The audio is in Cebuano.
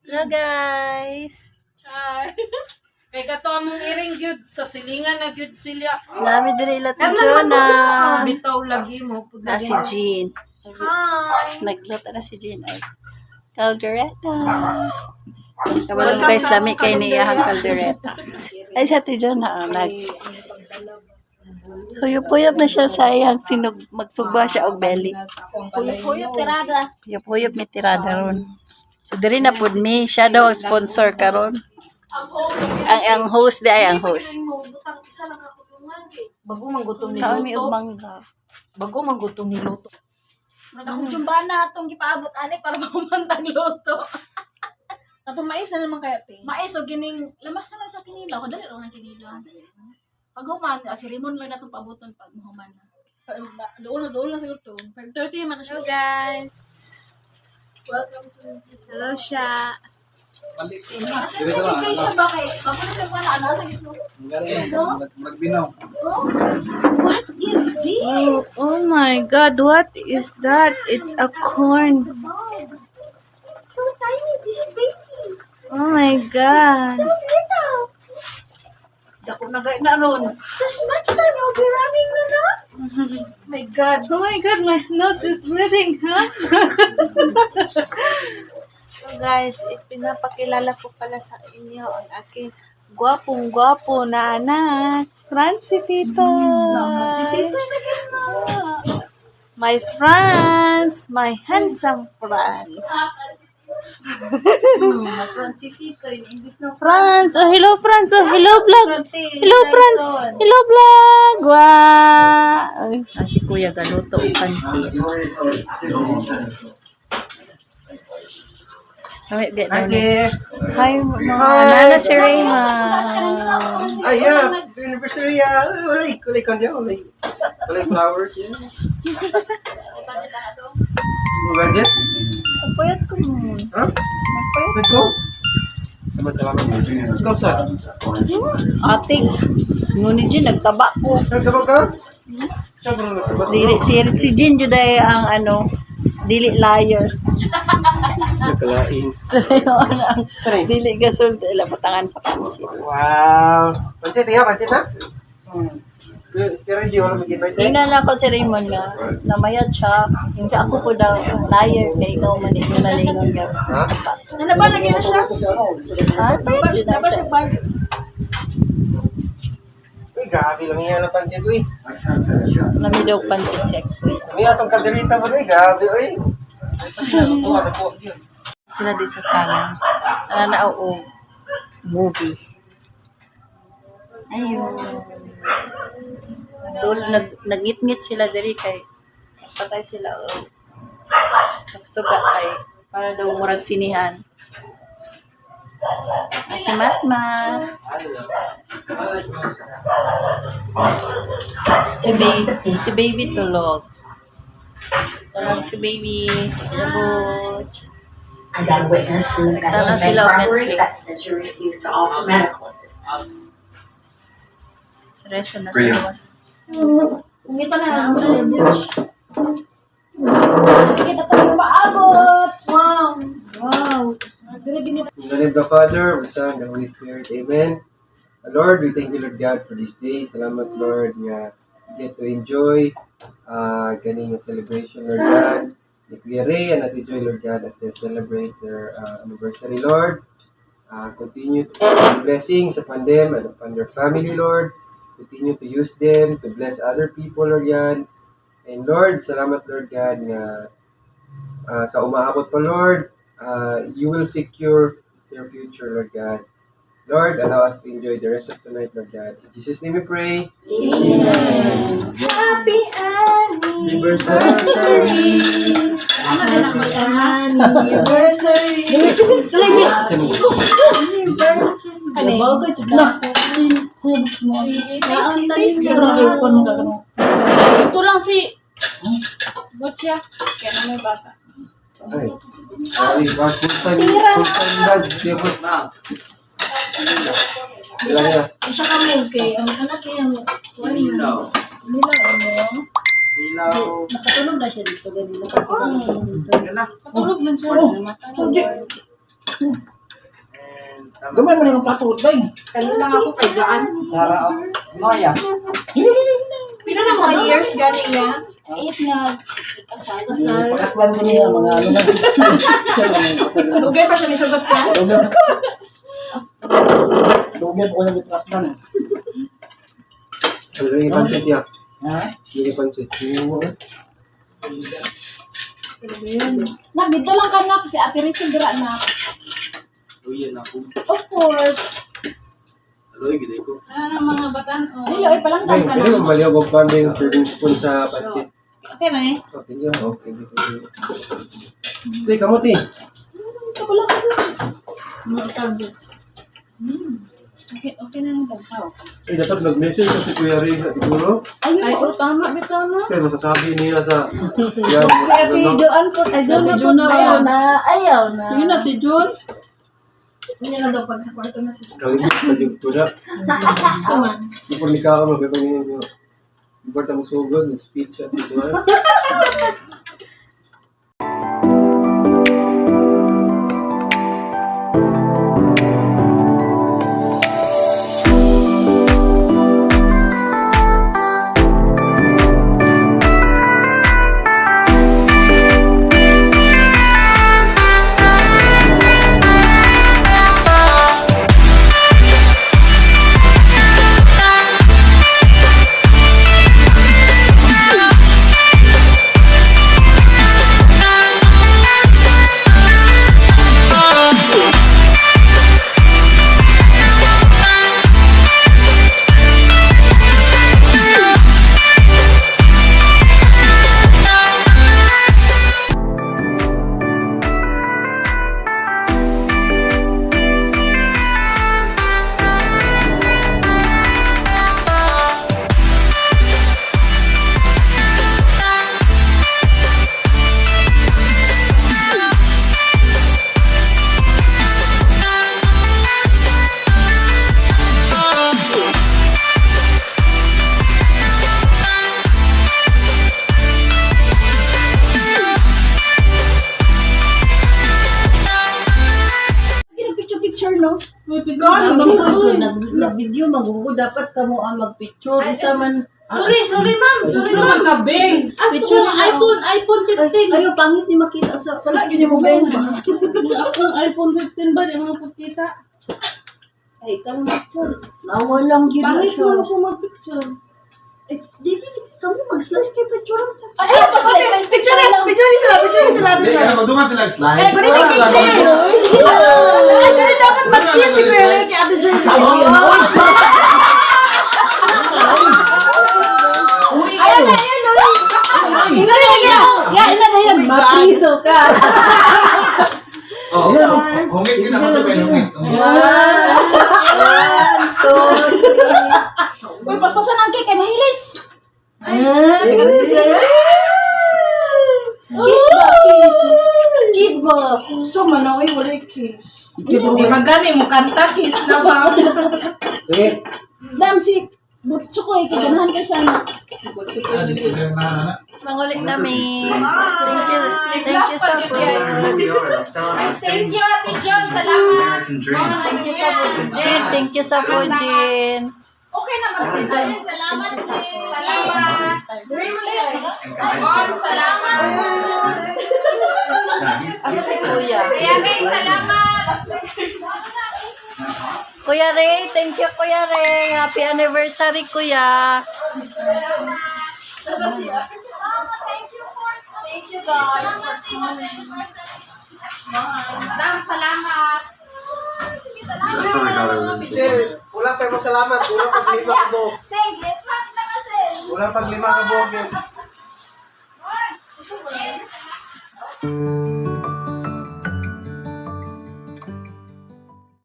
Hello, guys! Char. Kay kato among iring gyud sa silingan na gyud sila. Nami diri ila Tita Jonah. Bitaw lagi mo pud Na si Jean. Hi. Nagluto na si Jean ay caldereta. Kabalo, guys, lami kay niya ang caldereta. Ay, sa Ate Jonah, ah, nag Huyop-huyop na siya sa iyang sinog, magsugba siya og belly. Huyop tirada. Huyop-huyop mi tirada ron. So diri na pud mi, siya daw ang sponsor karon. Ang host di ay ang host. Bago man gutom ni Kaon mi og luto. mangga. Bago man gutom ni luto. Akong tsumbana atong gipaabot ani para makumantang luto. Kato mais na naman kaya, te. Mais og kining lamas na lang sa kinilaw, kadali ra nang kinilaw. Pag human, si Raymond lang natong paaboton pag human na. Doon na siguro to. 5:30 man na siya. Hello, guys. Hello siya. Asa siya ba kay? Bago na siya wala ano sa gismo. Magbinaw. What is this? Oh my God, what is that? It's a corn. So tiny, this baby. Oh my God. So little. Dako na gay na ron. Tapos next time you'll be running na na. My God. Oh my God, my nose is bleeding, huh? So guys, ipinapakilala ko pala sa inyo ang aking gwapong-gwapo na anak, Francie Tito. Si Tito na gay. My friends, my handsome friends. Si Tito, in English na. Franz, oh hello Franz, oh hello vlog. Hello Franz, hello vlog. Wow. Ay. Ah, si Kuya galuto og pansit. Kami biya daw ni. Hi, mga nana si Raymond. Ah, yeah. Anniversary, yeah. Ulay, ulay kanya, ulay. Ulay flowers, yeah. Budget? Puyat ko mo. Huh? Let's go. Salamat, salamat. Let's go, sir. Ating, ngunit Jin, nagtaba ko. Nagtaba ka? Siyempre, nagtaba. Dili, si Jin jud ay ang ano, dili liar. Nagkalain. So, yun ang dili gasol, ila patangan sa pansit. Wow. Pansit, iya, pansit, ha? Pero hindi, wala mag-invite, eh. Tingnan lang ko si Raymond nga, namayad siya. Hindi ako po daw, liar, kay ikaw man ikaw na lingon nga. Ha? Ano ba? Lagay na siya? Ah, payat jud na Ano ba siya. siya bag? Uy, grabe lang yan ang pansit, uy. Lami daw pansit siya, kuya. Uy, atong kalderita po, uy. Grabe, uy. Ay, kasi naluto, ano po. Yun. Sila di sa sala. Nananaw og movie. Ayun. Nagdul, nagngit-ngit sila diri kay patay sila og suga kay para daw murag sinihan. Ah, si Matmat. Si baby, si baby tulog. Tulog si baby. Si Butch. I got a witness to the Nagtanaw bank sila og robbery Netflix. that says you refuse to offer medical assistance. Sa resa na sa gawas. Umita na lang ako sa Butch. Kita tayo paabot. Wow. Wow. Dili gini In the name of the Father, of the Son, and the Holy Spirit. Amen. Lord, we thank you, Lord God, for this day. Salamat, Lord, nga we get to enjoy ganing nga celebration, Lord God. Ni Kuya Ray and Ate Joy, Lord God, as they celebrate their anniversary, Lord. Continue to pour your blessings upon them and upon their family, Lord. Continue to use them to bless other people, Lord God. And Lord, salamat, Lord God, nga sa umaabot pa, Lord, you will secure their future, Lord God. Lord, allow us to enjoy the rest of tonight, Lord God. In Jesus' name we pray. Happy anniversary. Anniversary. Anniversary. Dito lang si Butya. Kaya na may bata. Ay, sorry, full time dad. Kaya po. Ilan na? Isa ka mo kay ang anak niya mo. Ilaw. Ilaw mo. Ilaw. Nakatulog na siya dito ganina. Nakatulog na siya dito. Katulog man siya. Gamay mo na yung plato, bay. Kano lang ako kay Jaan. Sara, oh. Maya. Pila na mga years gani niya? 8 na kasal. Pakaslan ko niya, mga ano na. Siya lang. Dugay pa siya nisugot ka. Dugay po ko ng pakaslan. Ano yung pancit niya? Ha? Yung pancit. Nak, dito lang ka na kasi Ate Rizal dira na. Of course. Ano ng mga batan? Oh. Dili oy palanggan Ay, ka na. pwede mo maliw og pan yung serving spoon sa pancit. Okay man eh. Oh, thank you. Oh, thank you. Thank you. Tay, kamuti. Kabala ka doon. Mga tawag. Okay, okay na lang pagkaw. Ay, dapat nag-message sa si Kuya Ray sa siguro. Ayun, Ay, oh, tama bitaw no. Kaya masasabi niya sa... Yan, Si Ate ano, Joan po, ay Joan na po Jun na Ayaw na, ayaw na. Sige na, Ate Jun. Hindi lang daw pag sa kwarto na siya. Kalibit pa yung ko na. Tama. Before ni Kao, magkakong niya. Before ta musugod, nag-speech siya si Kuya. Picture-picture, no? May picture. Mangkod ko, nag-video, magugo, dapat kamo ang mag-picture. Isa man, Sorry, sorry ma'am. Sorry Sorry ma'am. man kabing. Asto Picture ko sa- iPhone, iPhone 15. ay, ayaw, pangit ni makita sa... Sala gyud mo beng. Akong iPhone 15 ba di mga pagkita? Ay, kang picture. Nawa lang yun na Pangit siya. mo ako mag-picture. Eh, di, di, kamo mag-slice kay picture. Ay, ayaw pa sila. Picture lang. Picture ni sila, picture ni sila. Hindi, kaya magduman sila yung slides. Ay, dali dapat mag-kiss si Kuya Ray kay Ate Joy. Ayaw na, ayaw na. Ina na yan. Ya, ina na yan. Mapriso ka. Oo, hungit yun ako diba? Hungit. Hungit. One, two, Uy, paspasan ang cake kay mahilis. Kiss ba? Kiss. Kiss ba? So manoy wala kiss. Di magani mo kanta kiss na ba? Eh, Dam si Butso ko eh, kay ganahan kay siya na. Ah, dito na na, na. Mangulit namin. Thank you. Thank you sa food. Thank you, Ate John. Salamat. Thank you sa food. Jin, thank you sa food, Jin. Okay naman Ate John. Salamat, Jin. Salamat. Oh, salamat. Asa si Kuya? Kuya Ray, salamat. Kuya Ray, thank you, Kuya Ray. Happy anniversary, Kuya. Thank you guys. Dam, salamat. Sir, kulang pa mo salamat. Kulang pag 5 ka buok. Sige, prank na kasi. Kulang pag 5 ka buok.